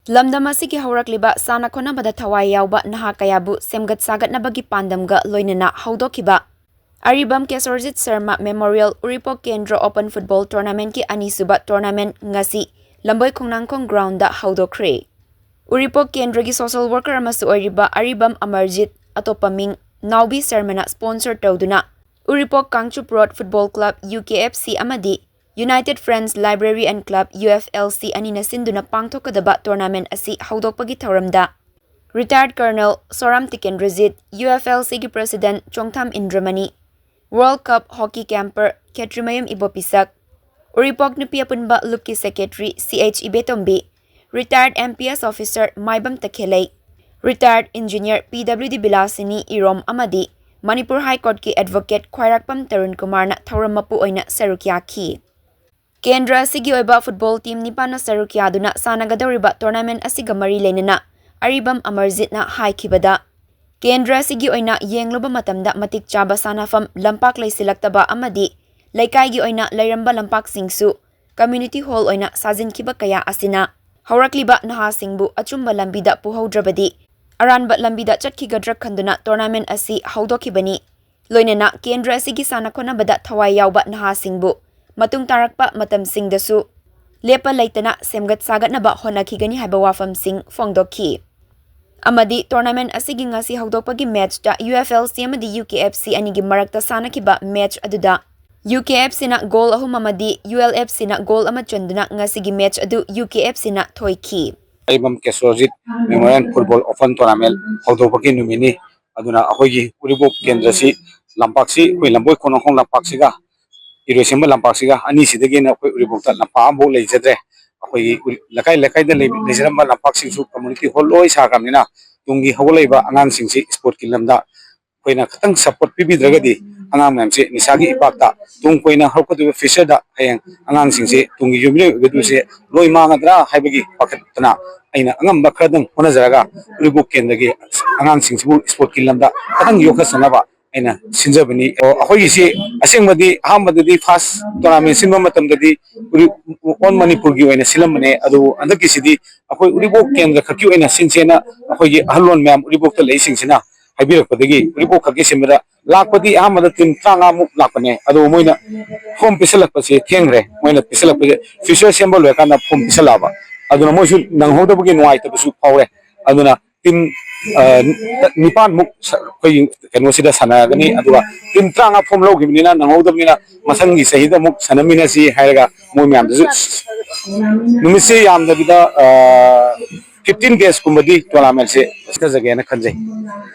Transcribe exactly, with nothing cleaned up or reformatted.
ꯂꯝꯗꯝ ꯑꯁꯤꯒꯤ ꯍꯧꯔꯛꯂꯤꯕ ꯁꯥꯟꯅ ꯈꯣꯠꯅꯕꯗ ꯊꯋꯥꯏ ꯌꯥꯎꯕ ꯅꯍꯥ ꯀꯌꯥꯕꯨ ꯁꯦꯝꯒꯠ ꯁꯥꯒꯠꯅꯕꯒꯤ ꯄꯥꯟꯗꯝꯒ ꯂꯣꯏꯅꯅ ꯍꯧꯗꯣꯛꯈꯤꯕ ꯑꯔꯤꯕꯝ ꯀꯦꯁꯣꯔꯖꯤꯠ ꯁꯔꯃ ꯃꯦꯃꯣꯔꯤꯌꯦꯜ ꯎꯔꯤꯄꯣꯛ ꯀꯦꯟꯗ꯭ꯔ ꯑꯣꯄꯟ ꯐꯨꯠꯕꯣꯜ ꯇꯣꯔꯅꯥꯃꯦꯟꯠꯀꯤ ꯑꯅꯤꯁꯨꯕ ꯇꯣꯔꯅꯥꯃꯦꯟꯠ ꯉꯁꯤ ꯂꯝꯕꯣꯏ ꯈꯣꯡꯅꯥꯡꯈꯣꯡ ꯒ꯭ꯔꯥꯎꯟꯗ ꯍꯧꯗꯣꯛꯈ꯭ꯔꯦ꯫ ꯎꯔꯤꯄꯣꯛ ꯀꯦꯟꯗ꯭ꯔꯒꯤ ꯁꯣꯁꯦꯜ ꯋꯥꯔꯀꯔ ꯑꯃꯁꯨ ꯑꯣꯏꯔꯤꯕ ꯑꯔꯤꯕꯝ ꯑꯃꯔꯖꯤꯠ, ꯑꯇꯣꯞꯄ ꯃꯤꯡ ꯅꯥꯎꯕꯤ ꯁꯔꯃꯅ ꯁ꯭ꯄꯣꯟꯁꯔ ꯇꯧꯗꯨꯅ Uripok Kangchup road football club, U K F C, ꯑꯃꯗꯤ United Friends Library and Club, U F L C, ꯑꯅꯤꯅ ꯁꯤꯟꯗꯨꯅ ꯄꯥꯡꯊꯣꯛꯀꯗꯕ ꯇꯣꯔꯅꯥꯃꯦꯟꯠ ꯑꯁꯤ ꯍꯧꯗꯣꯛꯄꯒꯤ ꯊꯧꯔꯝꯗ retired colonel Soram Tikendrajit, U F L ꯁꯤꯒꯤ president Chongtham Indramani, world cup hockey camper Khetrimayum Ibopishak, Uripok ꯅꯨꯄꯤ ꯑꯄꯨꯟꯕ ꯂꯨꯞꯀꯤ secretary C H Ibetombi, retired M P S officer Maibam Takhellei, retired engineer P W D Bilashini Irom ꯑꯃꯗꯤ ꯃꯅꯤꯄꯨꯔ ꯍꯥꯏ ꯀꯣꯔꯠꯀꯤ ꯑꯦꯗꯚꯣꯀꯦꯠ ꯈ꯭ꯋꯥꯏꯔꯥꯛꯄꯝ ꯇꯔꯨꯟ ꯀꯨꯃꯥꯔꯅ ꯊꯧꯔꯝ ꯃꯄꯨ ꯑꯣꯏꯅ ꯁꯔꯨꯛ ꯌꯥꯈꯤ꯫ ꯀꯦꯟꯗ꯭ꯔ ꯑꯁꯤꯒꯤ ꯑꯣꯏꯕ ꯐꯨꯠꯕꯣꯜ ꯇꯤꯝ ꯅꯤꯄꯥꯟꯅ ꯁꯔꯨꯛ ꯌꯥꯗꯨꯅ ꯁꯥꯟꯅꯒꯗꯧꯔꯤꯕ ꯇꯣꯔꯅꯥꯃꯦꯟꯠ ꯑꯁꯤꯒ ꯃꯔꯤ ꯂꯩꯅꯅ ꯑꯔꯤꯕꯝ ꯑꯃꯔꯖꯤꯠꯅ ꯍꯥꯏꯈꯤꯕꯗ, ꯀꯦꯟꯗ꯭ꯔ ꯑꯁꯤꯒꯤ ꯑꯣꯏꯅ ꯌꯦꯡꯂꯨꯕ ꯃꯇꯝꯗ ꯃꯇꯤꯛ ꯆꯥꯕ ꯁꯥꯟꯅꯐꯝ ꯂꯝꯄꯥꯛ ꯂꯩꯁꯤꯜꯂꯛꯇꯕ ꯑꯃꯗꯤ ꯂꯩꯀꯥꯏꯒꯤ ꯑꯣꯏꯅ ꯂꯩꯔꯝꯕ ꯂꯝꯄꯥꯛꯁꯤꯡꯁꯨ ꯀꯝꯃ꯭ꯌꯨꯅꯤꯇꯤ ꯍꯣꯜ ꯑꯣꯏꯅ ꯁꯥꯖꯤꯟꯈꯤꯕ ꯀꯌꯥ ꯑꯁꯤꯅ ꯍꯧꯔꯛꯂꯤꯕ ꯅꯍꯥꯁꯤꯡꯕꯨ ꯑꯆꯨꯝꯕ ꯂꯝꯕꯤꯗ ꯄꯨꯍꯧꯗ꯭ꯔꯕꯗꯤ ꯑꯔꯥꯟꯕ ꯂꯝꯕꯤꯗ ꯆꯠꯈꯤꯒꯗ꯭ꯔꯥ ꯈꯟꯗꯨꯅ ꯇꯣꯔꯅꯥꯃꯦꯟꯠ ꯑꯁꯤ ꯍꯧꯗꯣꯛꯈꯤꯕꯅꯤ꯫ ꯂꯣꯏꯅꯅ ꯀꯦꯟꯗ꯭ꯔ ꯑꯁꯤꯒꯤ ꯁꯥꯟꯅ ꯈꯣꯠꯅꯕꯗ ꯊꯋꯥꯏ ꯌꯥꯎꯕ ꯅꯍꯥꯁꯤꯡꯕꯨ ꯃꯇꯨꯡ ꯇꯥꯔꯛꯄ ꯃꯇꯝꯁꯤꯡꯗꯁꯨ ꯂꯦꯞꯄ ꯂꯩꯇꯅ ꯁꯦꯝꯒꯠ ꯁꯥꯒꯠꯅꯕ ꯍꯣꯠꯅꯈꯤꯒꯅꯤ ꯍꯥꯏꯕ ꯋꯥꯐꯝꯁꯤꯡ ꯐꯣꯡꯗꯣꯛꯈꯤ꯫ ꯑꯃꯗꯤ ꯇꯣꯔꯅꯥꯃꯦꯟꯠ ꯑꯁꯤꯒꯤ ꯉꯁꯤ ꯍꯧꯗꯣꯛꯄꯒꯤ ꯃꯦꯆꯇ ꯌꯨ ꯑꯦꯐ ꯑꯦꯜ ꯁꯤ ꯑꯃꯗꯤ ꯌꯨ ꯀꯦ ꯑꯦꯐ ꯁꯤ ꯑꯅꯤꯒꯤ ꯃꯔꯛꯇ ꯁꯥꯟꯅꯈꯤꯕ ꯃꯦꯆ ꯑꯗꯨꯗ ꯌꯨ ꯀꯦ ꯑꯦꯐ ꯁꯤꯅ ꯒꯣꯜ ꯑꯍꯨꯝ ꯑꯃꯗꯤ ꯌꯨ ꯑꯦꯜ ꯑꯦꯐ ꯁꯤꯅ ꯒꯣꯜ ꯑꯃ ꯆꯟꯗꯨꯅ ꯉꯁꯤꯒꯤ ꯃꯦꯆ ꯑꯗꯨ ꯌꯨ ꯀꯦ ꯑꯦꯐ ꯁꯤꯅ ꯊꯣꯏꯈꯤ꯫ Aribam Kesorjit memorial football open tournament ꯍꯧꯗꯣꯛꯄꯒꯤ ꯅꯨꯃꯤꯠꯅꯤ꯫ ꯑꯗꯨꯅ ꯑꯩꯈꯣꯏꯒꯤ ꯎꯔꯤꯄꯣꯛ ꯀꯦꯟꯗ꯭ꯔꯁꯤ, ꯂꯝꯄꯥꯛꯁꯤ, ꯑꯩꯈꯣꯏ ꯂꯝꯕꯣꯏ ꯈꯣꯡꯅꯥꯡꯈꯣꯡ ꯂꯝꯄꯥꯛꯁꯤꯒ ꯏꯔꯣꯏꯁꯦꯝꯕ ꯂꯝꯄꯥꯛꯁꯤꯒ ꯑꯅꯤꯁꯤꯗꯒꯤ ꯍꯦꯟꯅ ꯑꯩꯈꯣꯏ ꯎꯔꯤꯄꯣꯛꯇ ꯂꯝꯄꯥꯛ ꯑꯃꯐꯥꯎ ꯂꯩꯖꯗ꯭ꯔꯦ꯫ ꯑꯩꯈꯣꯏꯒꯤ ꯎꯔꯤ-, ꯂꯩꯀꯥꯏ ꯂꯩꯀꯥꯏꯗ ꯂꯩ-, ꯂꯩꯖꯔꯝꯕ ꯂꯝꯄꯥꯛꯁꯤꯡꯁꯨ ꯀꯝꯃ꯭ꯌꯨꯅꯤꯇꯤ ꯍꯣꯜ ꯂꯣꯏ ꯁꯥꯈ꯭ꯔꯕꯅꯤꯅ ꯇꯨꯡꯒꯤ ꯍꯧꯒꯠꯂꯛꯏꯕ ꯑꯉꯥꯡꯁꯤꯡꯁꯤ ꯁ꯭ꯄꯣꯔꯠꯀꯤ ꯂꯝꯗ ꯑꯩꯈꯣꯏꯅ ꯈꯤꯇꯪ ꯁꯞꯄꯣꯔꯠ ꯄꯤꯕꯤꯗ꯭ꯔꯒꯗꯤ ꯑꯉꯥꯡ ꯃꯌꯥꯝꯁꯦ ꯅꯤꯁꯥꯒꯤ ꯏꯄꯥꯛꯇ ꯇꯨꯡ ꯀꯣꯏꯅ ꯍꯧꯔꯛꯀꯗꯧꯔꯤꯕ ꯐ꯭ꯌꯨꯆꯔꯗ ꯍꯌꯦꯡ ꯑꯉꯥꯡꯁꯤꯡꯁꯦ ꯇꯨꯡꯒꯤ ꯌꯨꯝꯕꯤꯔꯦꯟ ꯑꯣꯏꯒꯗꯧꯔꯤꯁꯦ ꯂꯣꯏ ꯃꯥꯡꯒꯗ꯭ꯔꯥ ꯍꯥꯏꯕꯒꯤ ꯄꯥꯈꯠꯇꯅ ꯑꯩꯅ ꯑꯉꯝꯕ ꯈꯔꯗꯪ ꯍꯣꯠꯅꯖꯔꯒ ꯎꯔꯤꯄꯣꯛ ꯀꯦꯟꯗ꯭ꯔꯒꯤ ꯑꯉꯥꯡꯁꯤꯡꯁꯤꯕꯨ ꯁ꯭ꯄꯣꯔꯠꯀꯤ ꯂꯝꯗ ꯈꯤꯇꯪ ꯌꯣꯛꯈꯠꯆꯅꯕ ꯑꯩꯅ ꯁꯤꯟꯖꯕꯅꯤ꯫ ꯑꯣ, ꯑꯩꯈꯣꯏꯒꯤꯁꯤ ꯑꯁꯦꯡꯕꯗꯤ ꯑꯍꯥꯟꯕꯗꯗꯤ ꯐꯥꯔꯁ ꯇꯣꯔꯅꯥꯃꯦꯟ ꯁꯤꯟꯕ ꯃꯇꯝꯗꯗꯤ ꯎꯔꯤ-, ꯑꯣꯜ ꯃꯅꯤꯄꯨꯔꯒꯤ ꯑꯣꯏꯅ ꯁꯤꯜꯂꯝꯕꯅꯦ꯫ ꯑꯗꯨꯕꯨ ꯍꯟꯗꯛꯀꯤꯁꯤꯗꯤ ꯑꯩꯈꯣꯏ ꯎꯔꯤꯄꯣꯛ ꯀꯦꯟꯗ꯭ꯔ ꯈꯛꯀꯤ ꯑꯣꯏꯅ ꯁꯤꯟꯁꯦꯅ ꯑꯩꯈꯣꯏꯒꯤ ꯑꯍꯜꯂꯣꯟ ꯃꯌꯥꯝ ꯎꯔꯤꯄꯣꯛꯇ ꯂꯩꯁꯤꯡꯁꯤꯅ ꯍꯥꯏꯕꯤꯔꯛꯄꯗꯒꯤ ꯎꯔꯤꯄꯣꯛ ꯈꯛꯀꯤ ꯁꯤꯟꯕꯗ ꯂꯥꯛꯄꯗꯤ ꯑꯍꯥꯟꯕꯗ ꯇꯤꯝ ꯇꯔꯥꯃꯉꯥꯃꯨꯛ ꯂꯥꯛꯄꯅꯦ꯫ ꯑꯗꯨꯕꯨ ꯃꯣꯏꯅ ꯐꯣꯝ ꯄꯤꯁꯜꯂꯛꯄꯁꯦ ꯊꯦꯡꯈ꯭ꯔꯦ꯫ ꯃꯣꯏꯅ ꯄꯤꯁꯜꯂꯛꯄꯁꯦ ꯐꯤꯁꯔ ꯁꯦꯝꯕ ꯂꯣꯏꯔꯀꯥꯟꯗ ꯐꯣꯝ ꯄꯤꯁꯜꯂꯛꯑꯕ꯫ ꯑꯗꯨꯅ ꯃꯣꯏꯁꯨ ꯅꯪꯍꯧꯗꯕꯒꯤ ꯅꯨꯡꯉꯥꯏꯇꯕꯁꯨ ꯐꯥꯎꯔꯦ꯫ ꯑꯗꯨꯅ ꯇꯤꯝ, ꯑ, ꯅꯤꯄꯥꯟꯃꯨꯛ ꯁ-, ꯑꯩꯈꯣꯏꯒꯤ ꯀꯩꯅꯣꯁꯤꯗ ꯁꯥꯟꯅꯔꯒꯅꯤ꯫ ꯑꯗꯨꯒ ꯇꯤꯝ ꯇꯔꯥꯃꯉꯥ ꯐꯣꯝ ꯂꯧꯈꯤꯕꯅꯤꯅ ꯅꯪꯍꯧꯗꯕꯅꯤꯅ ꯃꯊꯪꯒꯤ ꯆꯍꯤꯗ ꯑꯃꯨꯛ ꯁꯥꯟꯅꯃꯤꯟꯅꯁꯤ ꯍꯥꯏꯔꯒ ꯃꯣꯏ ꯃꯌꯥꯝꯗꯁꯨ ꯅꯨꯃꯤꯠꯁꯦ ꯌꯥꯝꯗꯕꯤꯗ, ꯑ, ꯐꯤꯐꯇꯤꯟ ꯗꯦꯖꯀꯨꯝꯕꯗꯤ ꯇꯣꯔꯅꯥꯃꯦꯟꯁꯦ ꯁꯤꯟꯊꯖꯒꯦꯅ ꯈꯟꯖꯩ꯫